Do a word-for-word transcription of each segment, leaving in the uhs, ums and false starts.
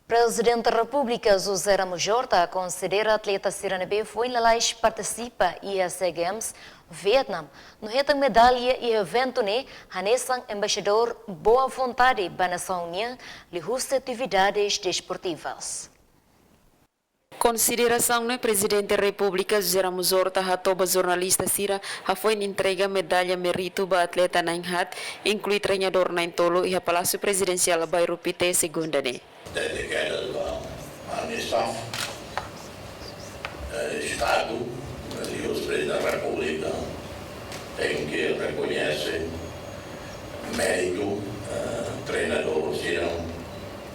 Prezidente Repúblika José Ramos Horta konsidera atleta sira ne'ebé foin lalais partisipa iha SEA Games Vietnam no hetan medalla iha eventu ne'e hanesan embaixadór boa vontade ba nasaun nian liuhusi atividades desportivas. Konsiderasaun ne'e Prezidente Repúblika José Ramos Horta hato'o ba jornalista sira hafoin entrega medalla méritu ba atleta na'in-haat, inklui treinadór na'in-tolu iha Palásiu Prezidensiál Bairru Pité, Segunda ne'e. Dedicated ba ami staff, eh, Estadu, liuhusi Prezidente Repúblika, tenke rekoñese méritu, eh, treinadór sira,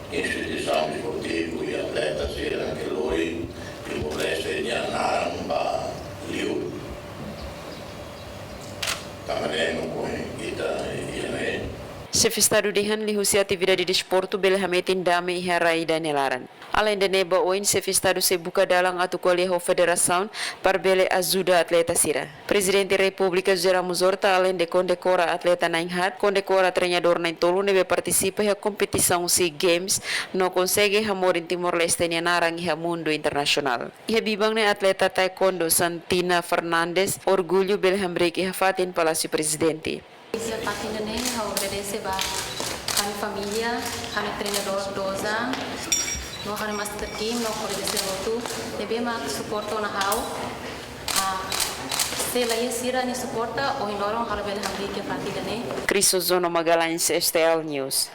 instituisaun desportiva i atleta sira ke lori Timor-Leste nia naran ba liur. Tanba ne'e mak ohin ita iha ne'e. Xefe Estadu dehan liuhusi atividade desportu bele hametin dame iha rai ida-ne'e laran. Aleinde ne'e, ba oin Xefe Estadu sei buka dalan atu ko'alia ho federasaun para bele ajuda atleta sira. Prezidente Repúblika José Ramos Horta, aleinde kondekora atleta na'in-haat, kondekora treinadór na'in-tolu ne'ebé partisipa iha kompetisaun SEA Games no konsege hamorin Timor-Leste nia naran iha mundu internasionál. Iha biban ne'e atleta taekwondo Santina Fernandes orgullu bele hamriik iha fatin Palásiu Prezidente. Iha fatin ida-ne'e ha'u agradese ba ha'u-nia família, ha'u-nia treinadór Doza, no ha'u-nia master team, no kolega sira hotu ne'ebé mak suporta ona ha'u. Ah, se laiha sira-nia suporta, ohin loron ha'u labele hamriik iha fatin ida-ne'e. Crisozono Magalhães, S T L News.